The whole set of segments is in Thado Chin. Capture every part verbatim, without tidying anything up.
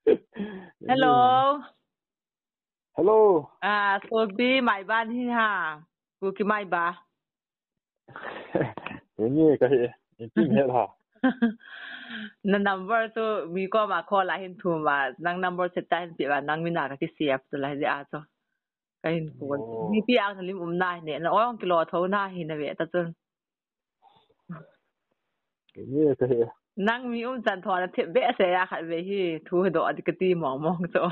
Hello. Hello. Ah, Sopi Maiba hi ha. Kuki Maiba. Eni ka hi. Ipin het ha. Na number tu mi koma call a hin thum a. Nang number set ta hin pi ba nang mina ka ki save tu la hi a tu. Ka hin call. Oh. Mi pi ang lim um na hi ne. Na ong kilo tho na hi na ve ta tu. Eni ka hi. Nang mi um chan tho na thep be se ya khat ve hi. Thu do di ka ti mong mong tu.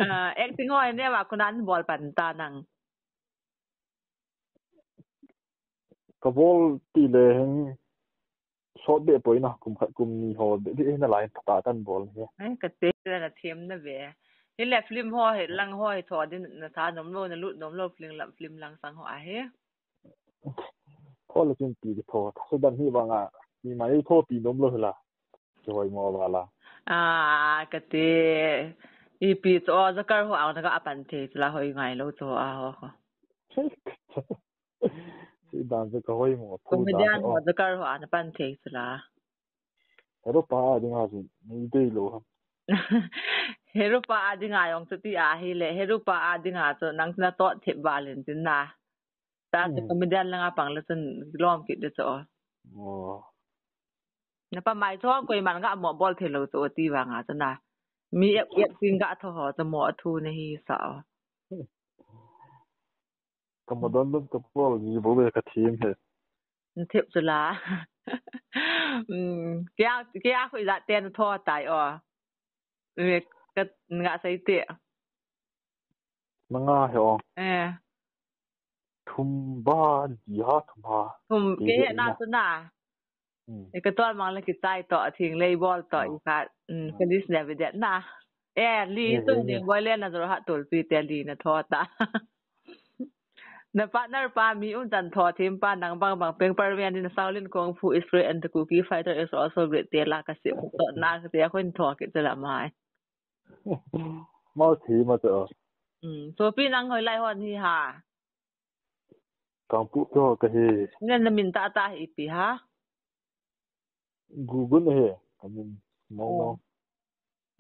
Ah, acting ho ne ma kunan bol pan ta nang. Ka bol ti le hin sot be poi na, kum khat kum ni ho be di na lai ta tan bol hi. Ai, ka te na them na ve. Hi le film ho hi lang ho hi tho din na tha nom lo na lut nom lo film lam film lang sang ho a hi. Tho le chin pi tho. Tha so dan hi ba nga. Ni mai tho pi nom lo la. Ki hoi mo ba la. Ah, ka te. Ipi cho zakar ho ang na ka apan the la hoi ngai lo cho a ho. Si dan se ka hoi mo. Thu Comedian dan ho o. zakar ho ana pan the la. Hero pa a ding a si ni dei lo ha. Hero pa a ding a yong chu ti a hi le. Hero pa a ding a chu nang na to the ba len tin na. Ta chu Hmm. Comedian lang a pang le chun lom kit de cho. Oh. Na pa mai cho koi man ga mo bol the lo cho ti ba nga chu na. Mi ep ep ting ga tho ho cho mo a thu na hi sa o. Ka mo don don ka bol ji bo be ka thim he. N thep chu la. Mm, kia, kia khu i za ten tho tai o. Me ka nga sai te. Manga he o. Eh, Thum ba di ha thum ha. thum Ti ke he he na na. Tu na. Hmm. E ka tol mang la ki chai to, a thing lei bol to, Ah. i kha, mm, Ah. Police ne ve det na. Eh, li Eh, tu eh, ne eh. bol le na zo ha tul pi te li na tho ta. Na partner pa mi um chan tho thim pa nang bang bang peng par ven in Shaolin Kung Fu is free and the Kuki Fighter is also great te la ka se to na ka te a khun tho ki te la mai. Mau thi ma to. Mm, so pi nang hoi lai hon hi ha. Kang pu ko ka hi. Nen na min ta ta hi pi ha. Google he. Ka min mo mo. Oh.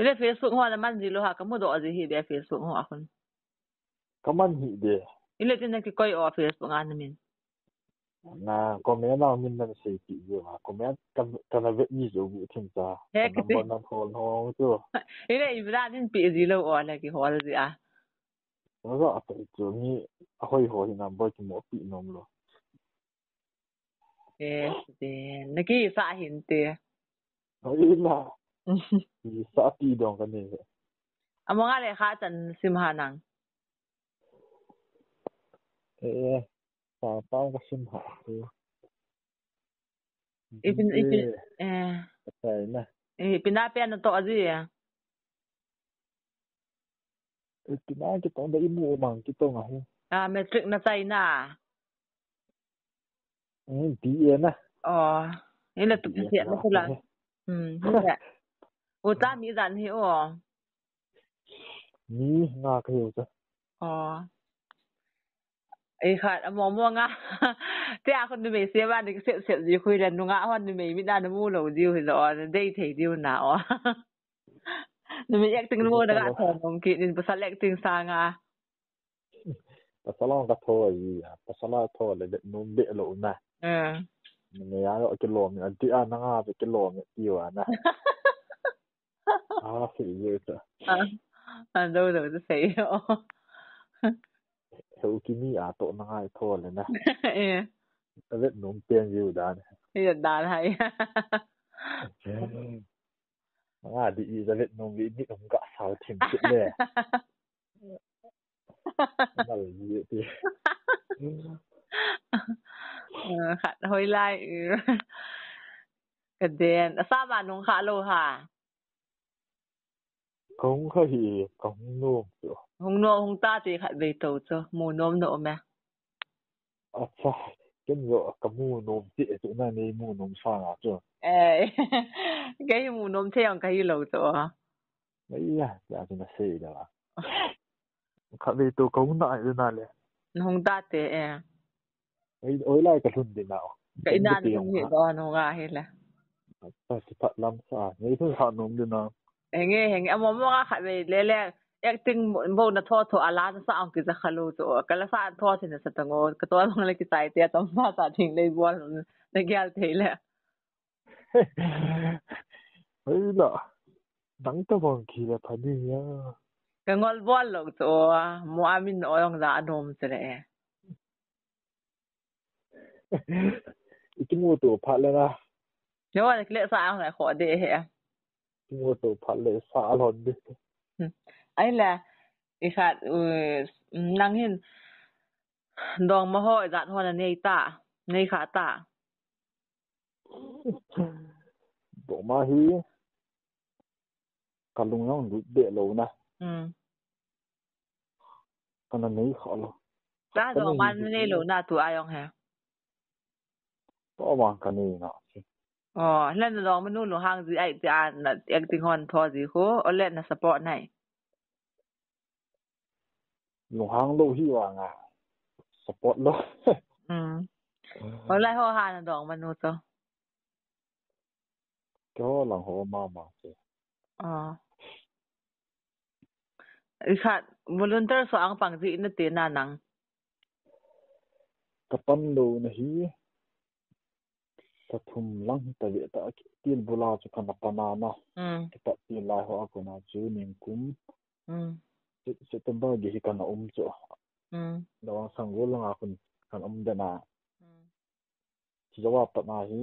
Ile Facebook ho na man ji lo ha ka mu do ji hi de Facebook ho a khun. Ka man hi de. Ile tin na ki koi o Facebook a na min. Na comment na min na sei pi je ma. Comment ka ka na ve ni jo bu thin cha. He Ka ki ti. Number na phone ho tu. Ile i bra din pi ji lo o la ki hol ji a. Wa za a pe tu ni a hoi ho hi number ki mo pi nom lo. Eh, de, na ki sa hin te. Hoi na. Ni sa pi dong ka ni. A mo nga le kha chan sim ha nang. Eh, sa pa ka sim ha. Ipin, ipin, Eh, eh, ka sai na. ipin a pen to ji. Eh, pi na ki tong da i mu mang ki tong a he. A matric na chai na. Eh, B A na. Oh, ile tu B A pi na na. Kula. Hmm, ile. U ta mi zan hi o. Ni nga ka hiu cha. Oh. Ei khat a mo mo nga. Te a khun numei se ba ni sep sep ji khui le nunga hon numei mi na na mu lo ji hi lo. Dei thei ji na o. Numei acting mo na ga thon nom ki nin pasal acting sa nga. Pasal ang ka tho ji. Pasal a tho le le num be lo na. Eh. Ni ya lo ki lo mi a di a na nga be ki lo mi ti wa na. A si ye cha. Ah, an do do to sei o. He u ki mi a to na ngai tho le na. Eh. Ta vet num pen ji u dan. Ye dan hai. Nga di i ta vet num vi ni um ka sa thim chit le. Ngal ji ti. Eh, khat hoi lai. Ka den. Asa ma nung kha lo ha. Ka hung kha hi, ka hung nom chu. Hung nom, hung ta te khat vei to chu. Mu nom nom e. Acha, ken jo ka mu nom ti chu na nei mu nom sa nga chu. Eh, ka hi mu nom thei ang ka hi lo chu. Mai ya, ya chu na sei da la. Khat vei to ka hung na ai na le. Na hung ta te e. Oi, oi lai ka lhun din na. Ka ina na lhun hi ko no nga hi le. Ka si phat lam sa. Nei thun sa nom din na. Henge, henge. Amo mo nga khat vei le le. Acting bou na tho tho a la na sa ang kija khalu to. Ka la sa tho thin na sa tango. Ka to mang le kichai te tam sa sa thing le bol na gel te le. Hei la. Dang ta bang ki le pha ni ya. Ka ngol bol lo to. Mo amin ong za anom te le. Ikimu to pha le na. Yo, le sa ang le kho de he. Ikimu to pha le sa alon de. Ai le, i khat, nang hin, dong ma ho, i zat ho na nei ta, nei kha ta. Dong ma hi, ka lung jong lut be lo na. Hmm. Ka na nei kha lo. Ta dong ma nei lo na tu a jong he. To bang ka nei na si. Oh, len dong ma nu lunghang ji ai ti a na acting hon tho ji khu, o le na support nai. Lunghang lo hi vang a support lo. Hmm. O lai ho ha na dong ma nu to. Ke ho lang ho ma ma se. Ah. I khat volunteer so ang pang ji na te na nang. Ka pan lo na hi. Sa thum lang hi ta ve ta til bula chu ka na pan a na. Hmm. Ki ta til lai ho a ko na chu ning kum. Hmm. September gi hi ka na um chu. Hmm. Lawang sang go langa kun kan um de na. Hmm. Chi jawa pat na hi.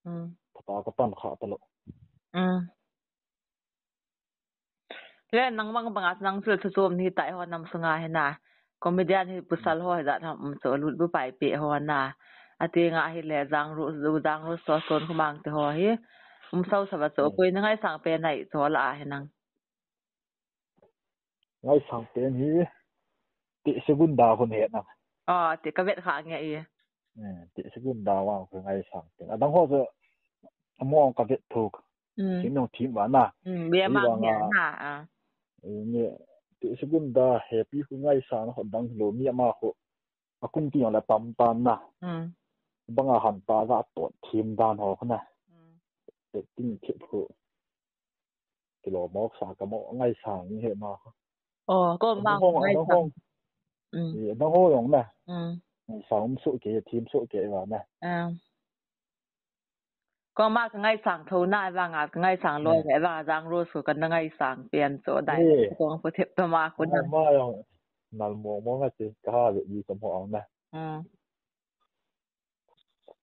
Hmm. Pata ka pan kha ta lo. Hmm. Le nang bang bang at nang chu chu chom ni tai ho nam sunga he na. Comedian hi pasal ho he da tham um chu lut bu pai pe ho na. Ati nga hi le jang ru jang ru so son khumang te ho hi. Um sau sa ba chu koi na ngai sang pe nai chu la he nang. Ngai sang pen hi ti segunda hun he na. Ah, ti ka vet kha nge i. Ti segunda wa ko ngai sang pen. Adang ho so amo ka vet thuk. Sin nong thim wa na. Be ma nge na a. Nge ti segunda he pi khu ngai sang ho dang lo mi ama khu. A kum ti la tam tan na. Banga han ta za to thim dan ho na. Ti thip khu. Kilo mok sa ka mo ngai sang he ma. Oh, ko ma ngai sang. Ni da ho yong na. Ngai sang um su ke thim su ke wa na. Ko ma ka ngai sang tho na vang a ka ngai sang lo ke vang jang ro su ka na ngai sang pian so dai. Ko ko thep to ma ko na. Ma yong nal mo mo nga ti ka ha ve yi ka mo ang na.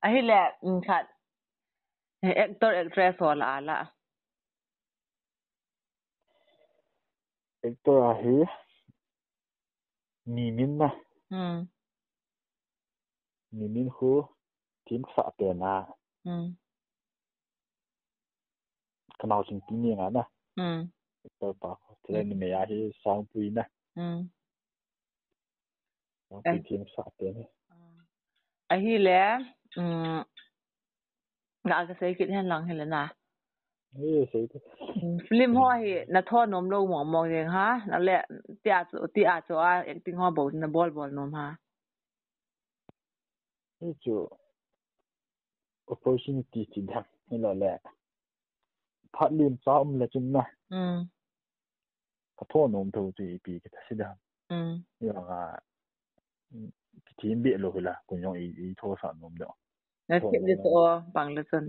Ahile, khat, actor, actress ho la a la. Actor a hi, Mimin na. Mimin khu, thim sa pe na. Ka nau sing ti ni nga na. Actor pa khu, thile ni me a hi, Sangpui na. Ahile, um, ga ka sei kit hen lang hile na. Film ho hi na tho nom lo mong mong jeng ha, na le tia chu, tia chu a acting ho bo na bol bol nom ha. Hi chu opportunity chi dang hi lo le. Phat lim cha um le chun na. Ka tho nom tho chu ipi kita si dang. Ni nga ki thim be lo hila kun jong i tho sa nom do. Na thim le so bang le chun.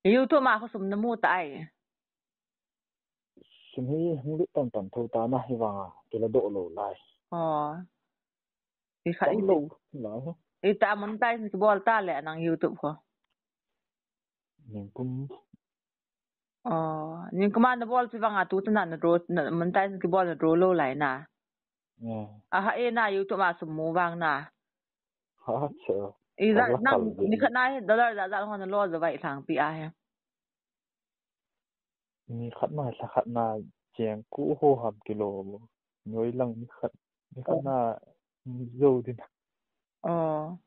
YouTube ma ko sum na mu ta ai. Sum hi hung lut tan tan tho ta na hi vang a kila do lo lai. Oh. I kha i lo la. I ta monetize ki bol ta le nang YouTube ko. Ningkum. Oh, ningkum a na bol chi vang a tu ta na na draw na monetize ki bol na draw lo lai na. Aha e na YouTube ma sum mu vang na. Ha cha. I za nang ni khat na he dollar za za ho na lo za vai thang pi a he. Ni khat na sa khat na cheng ku ho ham kilo. Noi lang ni khat ni khat na zo din. Oh.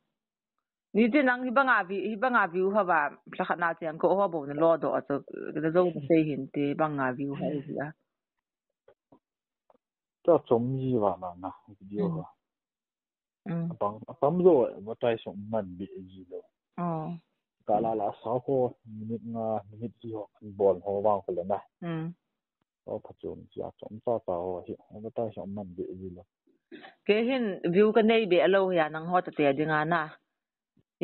Ni ti nang hi banga view hi banga view ha ba sa khat na cheng ko ho bo na lo do a cho na zo na sei hin ti banga view ha i a. Ta chom ji wa na na video ha. Apang, apang zo, advertise song man bi ji lo. Oh. Kala la sa ho, minute nga, minute li ho, bol ho vang ko le na. Hmm. O, phachom chia chom cha cha ho hi, o, ta hi man de ji lo. Kei hin view ka nei be lo ya nang ho ta te dinga na.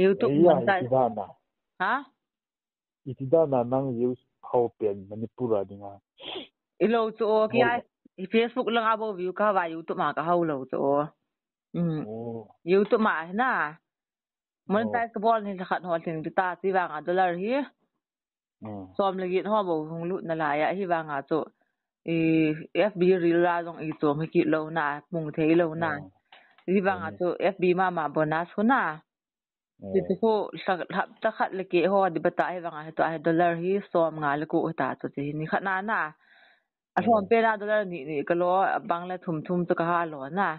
YouTube Ei, ya, man ta. Iti dan a. Ha? Iti dan a nang view ho pen Manipur a dinga. I lo chu o, kia, Ho. I Facebook lang a bo view ka va YouTube ma ka ho lo chu o. Hmm. O. YouTube ma na. Monetize ka bol ni khat ho tling ti ta chi vang a dollar hi. Hmm. Som le get ho bo hung lut na lai a hi vang a chu. I F B reel la jong i chom hi kit lo na, pung thei lo na. Hmm. Hi vang a Hmm. chu F B ma ma bonus ho na. Hmm. Ti chu ho hap ta khat le ke ho di bata hi vang a hi to a hi dollar hi som nga le ko ta chu ti ni khat na na. A thom Hmm. pe na dollar ni ni ka lo, a bang le thum thum chu ka ha lo na.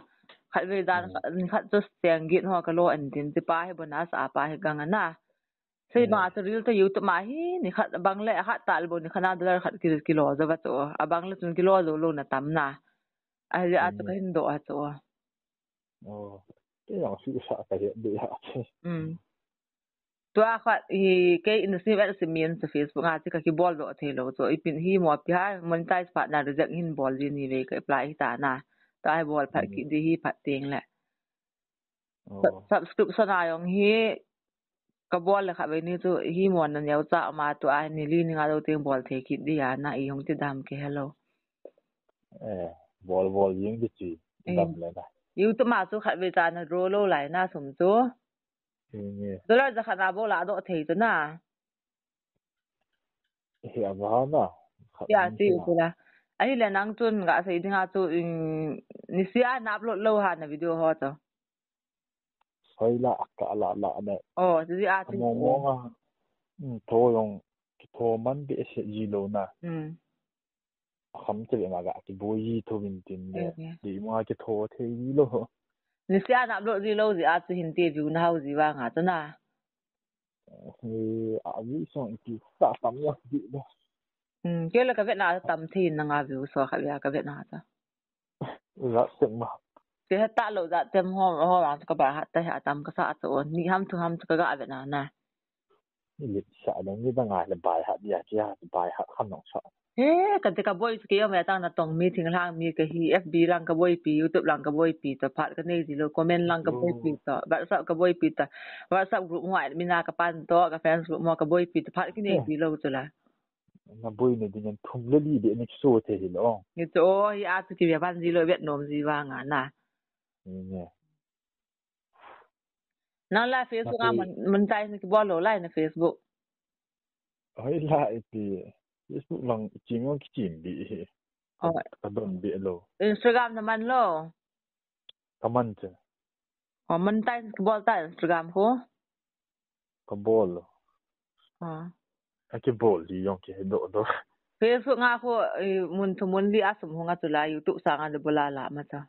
Khat ve dan Hmm. khat, ni khat chu seng get ho ka lo an tin ti pa hi bonus a pa hi gang a na. Sei Hmm. ma chu reel to YouTube ma hi ni khat a bang le a khat tal bo ni khat na dollar khat ki, ki lo jo va chu. A bang le chun ki lo jo lo na tam na. A hi a chu Hmm. ka hin do a chu. Oh, kei jong si sa ka he de ha. Hmm. Tua khat i kei in sim at sim min sa Facebook a chi ka ki bol do thei lo chu. I pin hi mo pi ha monetize pa na reject hin bol ji ni ve ka apply hi ta na. Tua hi bol phat Hmm. ki di hi phat ting le. Oh. Sub-, subscription a jong hi ka bol le kha ve ni chu hi mo na neo cha ma tua ni li ni nga lo ting bol thei kit di a na i hung ti dam ke hello. Eh, bol bol jing di chi Eh. dam le na. YouTube ma chu khat ve cha na ro lo lai na sum chu. Enge. Dollar ja khat na bol a do thei chu na. He a ba na. Khat Ya ni ti chu. Chu la. Ahi le nang chun ga sei ding a chu in ni sia na upload lo ha na video ho chu. Hoi la ka la la na. Oh, ti a ti. Mo mo nga. Hmm, tho jong ki tho man be se ji lo na. Hmm. Kham te le ma ga ki boi ji tho vin tin le. Eh. Di ma ki tho thei ji lo. Ni sia na upload ji lo ji a chu hin te view na hau ji vang a chu na. He, a view song ki sa tam ya di lo. Hmm, ke la ka vet na tam thei na nga view so kha ya ka vet na ta. Za sek ma. Ke ha ta lo za tem ho ho ang ka ba ha ta ha tam ka sa to ni ham thu ham ka ga vet na na. Ni le sa le ni da nga le bai ha dia ki ha bai ha kham nong sa. He, ka te ka boi ke yo me tang na tong mi thing lang mi ka hi F B lang ka boi pi, YouTube lang ka boi pi to phat ka nei ji lo, comment lang ka boi pi to, WhatsApp ka boi pi to, WhatsApp group mo admin a ka pan to, ka friends group mo ka boi pi to phat ki nei ji lo chu la. Na boi ne ding an thum le li de ne so te hi lo. Ni to hi a chu ki be ban ji lo vet nom ji vang a na. Ni ne. Nang la Facebook a Na mon, monetize ni ki bol lo lai na Facebook. Hoi la iti. Facebook lang ching ong ki ching bi hi. Oh. Ka don bi lo. Instagram na man lo. Ka man che. Oh, monetize ni ki bol ta Instagram ho. Ka bol lo. Ah. A ki bol di jong ki do do. Facebook nga ho, eh, mun thu mun li a sum ho nga chu la YouTube sang a le bol a la ma cha.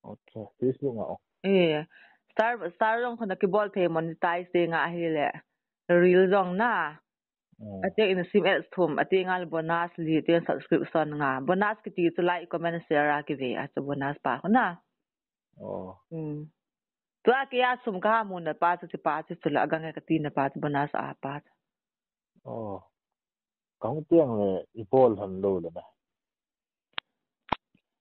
Okay, Facebook nga o. Eh, star, star jong khun a ki bol thei monetize te nga hi le. Reel jong na. Mm. Ate in sim ads thum, ate nga le bonus li, te subscription nga. Bonus ki ti chu like, comment, share a ki ve a chu bonus pa khu na. Oh. Hmm. Tua ki a sum ka ha mu na pa chu ti pa chu chu la gang ka ti na pa chu bonus a pa chu. Oh. Ka hung tiang le i bol han lo le na.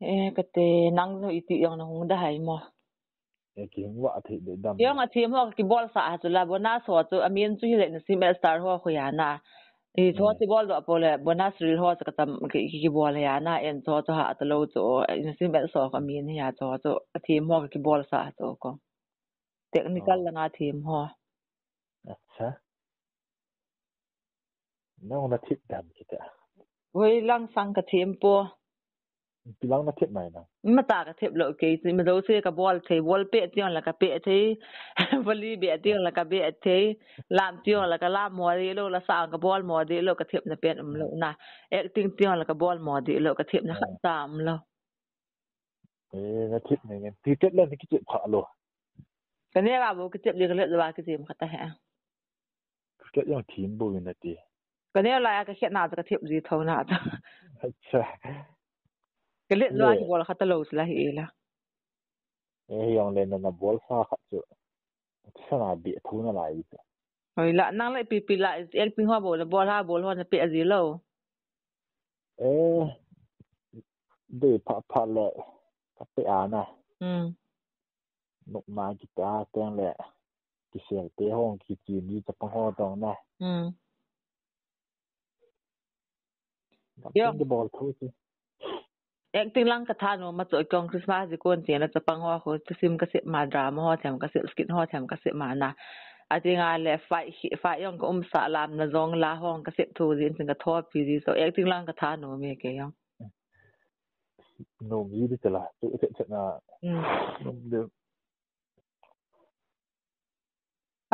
Eh, ka te nang zo i ti yong na hung da hai mo. Eh, ki hung wa thei de dam. Yong a thi mo ki bol sa a chu la bonus ho chu a min chu hi le na sim ads star ho khu ya na. I tho Hmm. ti bol do po le bonus reel ho chu ka tam ki, ki, ki bol ya na en tho chu ha ta lo chu na sim ads so ka min hi ya tho chu a thi mo ki bol sa chu ko. Technical Oh. langa thi mo. Acha. Nang na thip dam kita. Hoi lang sang ka thim po. Ti lang na thip mai na. Ma ta ka thip lo ke, ti ma do se ka bol thei, bol pe ti la ka pe thei. Boli be ti la ka be thei. Lam ti la ka lam mo de lo, la sang ka bol mo de lo, ka thip na pen um lo na. Acting ti la ka bol mo de lo, ka thip na khat ta um lo. Eh, na thip ne ngen. Ti tet la ni ki thip kha lo. Ka ne ba bo ki thip li ka le ba ki thim kha ta he. Ka yang thim bo na ti. Ka ne la ya ka khet na ka thip ji tho na ta. Acha. Ka le lo ki bol kha ta lo la hi la. Eh, yang le na na bol sa kha chu. Sa na bi tho na lai chu. Hoi la, nang le pipi la, acting ho bou le bol ha, bol ho na pe a ji lo. Eh, de pha pha le, ka pe a na. Hmm. Nop na ki ta teng le, ki sel te hong ki ki ni ta pang ho tong na. Hmm. Yo. Acting bol thu si. Acting lang ka tha nom a chu kong Christmas ji kon ti na chapang ho khu, thusim ka sep ma, drama ho them ka sep, skit ho them ka sep ma na. A ti nga le fight, fight jong ka um sa lam na jong la hong ka sep thu jin tin ka tho pi ji so acting lang ka tha nom e kei jong. Nom ji di tela, tu te te na. Hmm. Nom de.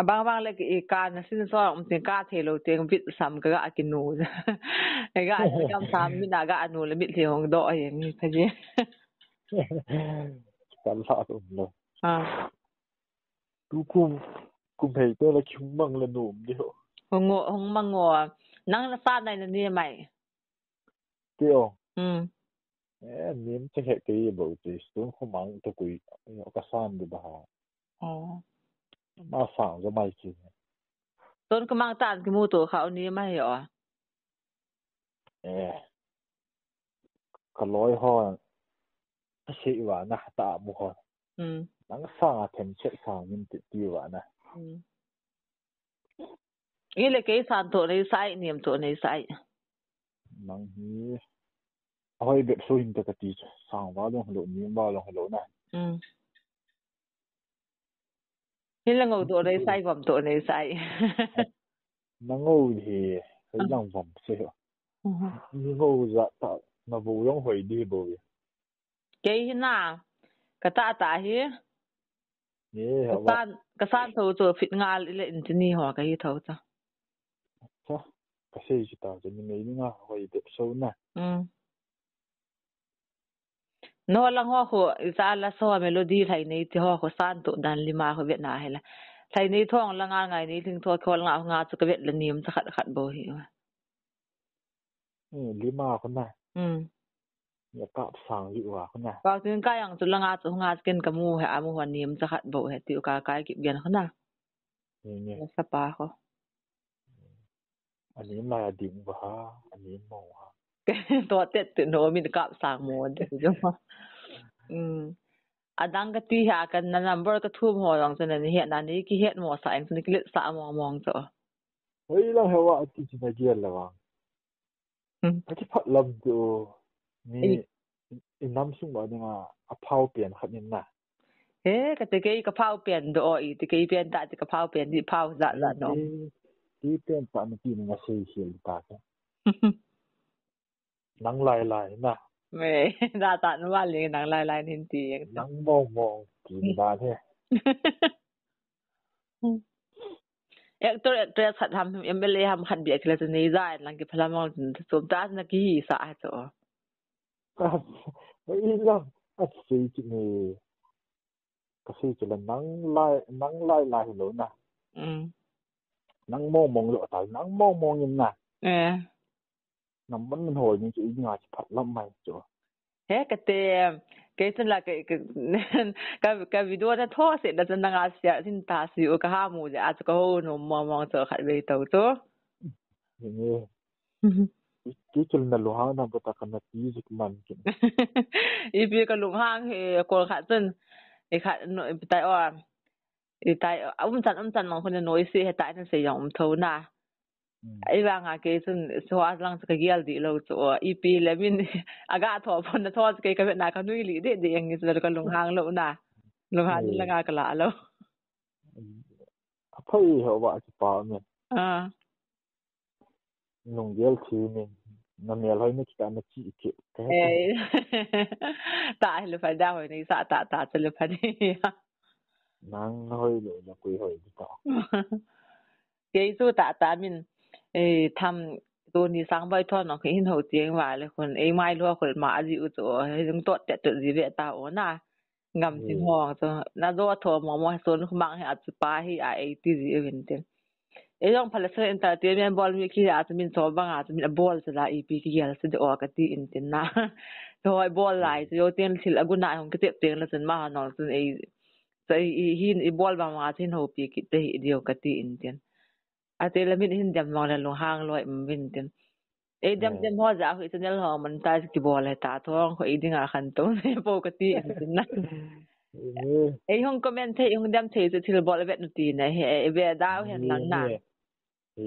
Abang bang le ki ka na sin so um tin ka thei lo teng bit sam ka ga ki nu. Ka ga kam sam mi na ga nu le mit le hong do a yeng ni ka je. Kan la tu lo. Ha. Tu kum, kum hei te la ki mang le nom di ho. Hong ngo, hong mang ngo. Nang na sa nai na ni mai. Ti o. Hmm. Eh, nim che he kei bou ti, sun khu mang to kui, ka san di ba ha. Oh. Ma sang jo mai ki. Sun khu mang tan ki mu to kha ni mai o. Eh. Ka loi ho. Ka sei wa na ta mu ho. Hmm. Nang sang a them che sang min ti ti wa na. Hmm. Ile kei san to nei sai, niam to nei sai. Nang hi. Ahoi bep so hin ta ka ti, sang va long lo, niam va long lo na. Hmm. Hile ngo to nei sai, vom to nei sai. Na ngo hi, hoi lang vom se ho. Mhm. Ni ngo ja ta, na vo long hoi di bo. Kei hi na, ka ta ta hi. Ni, ka hawa. San, ka san tho chu fit ngal ile in ti ni ho ka hi tho cha. Cha, ka sei chi ta chu ni nei ni nga hoi bep so na. Mm. No lang ho khu, i cha la so melody lai nei ti ho khu san tho dan lima khu vet na he la. Lai nei thong la nga ngai nei thing tho khol nga nga chu ka vet la nim cha khat khat bo hi. Eh, lima khu na. Hmm. Ya kap sang li wa khu na. Ka tin ka yang chu langa chu nga ken ka mu he, a mu hua nim cha khat bo he, ti u ka kai ki bian khu na. Ni, ni. Ya sa pa khu. A nim la ya ding ba ha, a nim mo ha. To tet tu no min kap sang mo de chu. Hmm. Adang ka ti ha kan na number ka thum ho jong chu na ni het na ni ki het mo sa eng chu ni ki let sa mo mong chu. Hoi lang he wa ti chi na gial la wa. Hmm. Ka kiphat lam chu ni. Ei. I nam sung ma dinga a phao pian khat in na. He, ka te kei ka phao pian do i, te kei pian ta te ka phao pian di phao za za no. Kei, kei pian ta ni ti ni nga sei sei ta ka. Nang lai lai na. Me, da ta nu wa le nang lai lai nin ti. Nang mong mong ti ni da he. Actor, actress khat ham, M L A ham khat bia kila chu nei ja en lang ki phalam ang chun chom ta na ki hi sa ha chu. Ei lang, a sei chi ni. Ka sei chi la nang lai, nang lai lai lo na. Mm. Nang mong mong lo ta, nang mong mong in na. Eh. Nam man man hoi ni chu i nga chi phat lam mai chu. He ka te, kei chun la ka, ka, ka, ka video na tho se da chun na nga sia sin ta si u ka ha mu ja a chu ka ho no mo mo chu khat vei to chu. Ni. Ki chul na lu ha na bu ta ka na ti zik man kin. I pi ka lung hang he ko khat chun. I khat no, i tai o. I tai, um chan, um chan mang khun noi se he tai na se jong um tho na. Mm. Ei vang a kei chun, so a lang chu ka gial di lo chu, o, ipi le min, a ga tho phon na tho chu kei ka vet na ka nui li de de ang ni chu ka lung hang lo na. Lung hang ni la nga ka la lo. A phai ho wa chi pa me. Ah. Nung gial thi min, na mel hoi ni ki ta na chi ki. Eh. Ta hi le fa da hoi ni sa ta ta chu le fa ni. Nang hoi lo na kui hoi di ta. Kei chu ta ta min, eh, tham tu ni sang bai thon no khin ho tiang wa le khun, ei mai lo khol ma a ji u chu, hei jung tot te tu ji ve ta o na. Ngam tin ho chu. Na jo tho mo mo son khu mang he a chu pa hi a ei ti ji u hin tin. Ei jong phala sa entertainment bol mi ki a chu min cho bang a chu min a bol chu la ipi ki gel chu de o ka ti in tin na. Chu hoi bol lai chu yo tin thil a gun a hung ki tep teng la chun ma ha nong chun ei. Chu i, i hin i bol bang a chu hin ho pi ki te hi di o ka ti in tin. Ati le min hin dem mong le lunghang loi um vin tin. Ei dem dem ho ja hui channel ho monetize kibol he ta thong ho ei dinga khantou ne po kati in tin na. Ei hung comment thei, hung dem thei chu thil bol vet nu ti na he, ei ve dau hen lang na.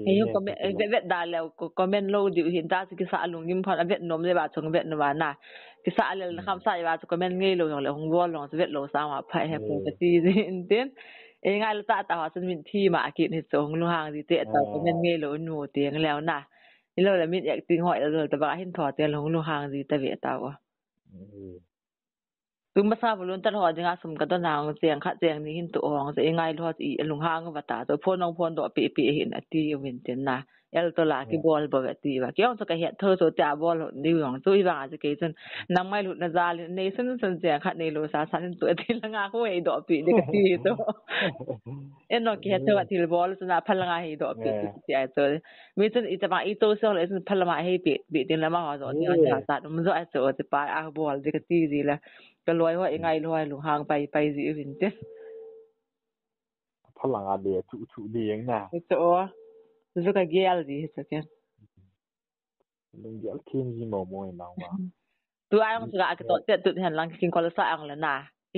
Ei hung comment, ei ve vet da le comment lo diu hin ta chu kisa lunggim phon a vet nom le va chung vet nu va na. Kisa le kham sa va chu comment ngei lo jong le hung bol long chu vet lo sa ma pha he po kati in tin. Ei ngai lo ta ta ho chun min thi ma ki ni chu hung lunghang di te ta comment ngei lo nu ti ang leo na. Ilo le min acting ho ilo ta ba hin tho te hung lunghang di ta ve ta o. Tu masa volunteer ho dinga sum ka don ang cheng khat cheng ni hin tu ong se i ngai lo i lunghang va ta to phone ong phone do pi pi hin ati vin tin na. El to la kibol bo ve ti va. Kiong to ka het tho to ta bol ni yong tu i vang a ke chun nang mai lut na ja le nei sun sun cheng khat nei lo sa sa hin tu ti la nga ko ei do pi de ka ti to. En no ki het tho thil bol chun a phal nga hei do pi ti ai to. Mi chun i ta ma i to so le chun phal ma hei pi pi tin la ma ho zo ni on ja sa um zo ai to ti pa a bol de ka ti ji la. Ka loi ho i ngai loi lunghang pai pai ji vin te. Phalanga le chu chu le yang na. Chu o. Chu ka gel ji chu ken. Lunggel khin ji mo mo nang ma. Tu ai ang chu ka to te tu hen lang kin kol sa ang le na.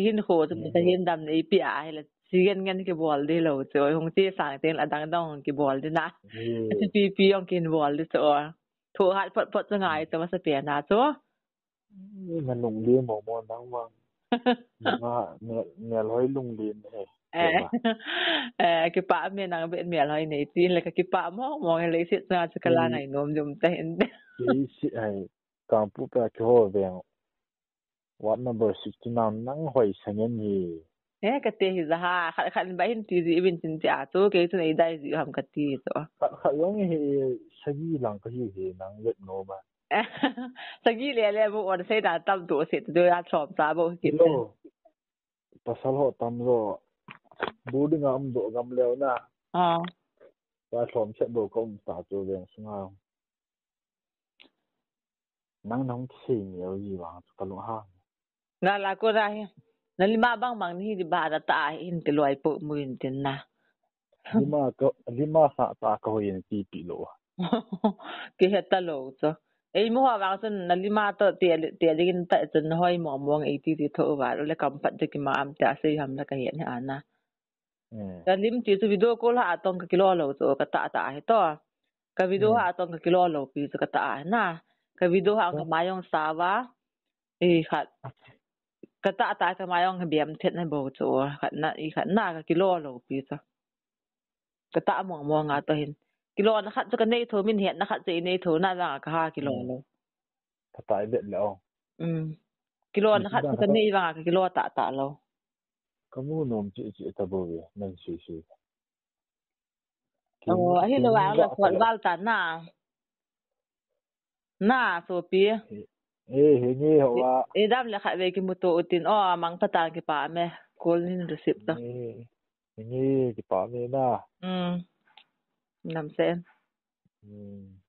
Hin ho chu ka hin dam nei pi a he le. Si gen gen kibol de lo chu hung ti sang tin la dang dang kibol de na. Chu pi pi ong kin bol de chu o. Thu hat phot phot chu ngai chu masa pe na chu. Na nung le mo mo nang ma. Nga ne ne loi lung le ne. Eh, eh, kipa me nang be me loi nei ti le ka kipa mo mo le si na chu ka la ngai nom jum ta hin. Ki si ai kampu pa ki ho veng. What number sixty nine nang hoi sangen hi. Eh, ka te hi za ha khat khat ba hin ti ji vin tin ti a chu ke chu nei dai ji ham ka ti chu. Khat khat long hi sagi lang ka hi hi nang let no ba. Sagi le le bu on sei da tam tu se tu ya chom sa bu ki. Lo. Pasal ho tam lo. Bu ding am do gam leo na. Ah. Ba chom se do ka um ta chu veng sunga. Nang nang sei ni o ji wa ka lo ha. Na la ko ra hi. Na lima bang bang ni di ba da ta hin ti loi po mu in tin na. Lima ka lima sa ta ka hoi in ti pi lo. Ki he ta lo cho. Ei mo ha wang chun na lima to ti ti ding ta chun hoi mo mo ei ti ti tho wa le kam pat de ki ma am ta sei ham la ka he ni ana. Ka lim ti chu video call ha atong ka kilo lo chu ka ta ta he to. Ka video ha atong ka kilo lo pi chu ka ta he na. Ka video ha ka mayong sawa. I khat. Ka ta ta ka mayong biam thet na bo chu. Khat na i khat na ka kilo lo pi chu. Ka ta mong mong a to hin. Kilo na khat chu ka nei tho min het na khat chu i nei tho na la ka ha kilo lo. Ka ta i bet le o. Um. Kilo na khat chu ka nei vang ka kilo ta ta lo. Ka mu nom chi chi ta bo ve nan sui sui. Oh, ahi lo ang la khol val ta na. Na sopi. Eh, he nge ho a. Eh, dam le khat ve ki mu to utin o mang patan ki pa me. Kol nin receipt ta. Eh, he nge ki pa me na. Um. Nam sen. Um.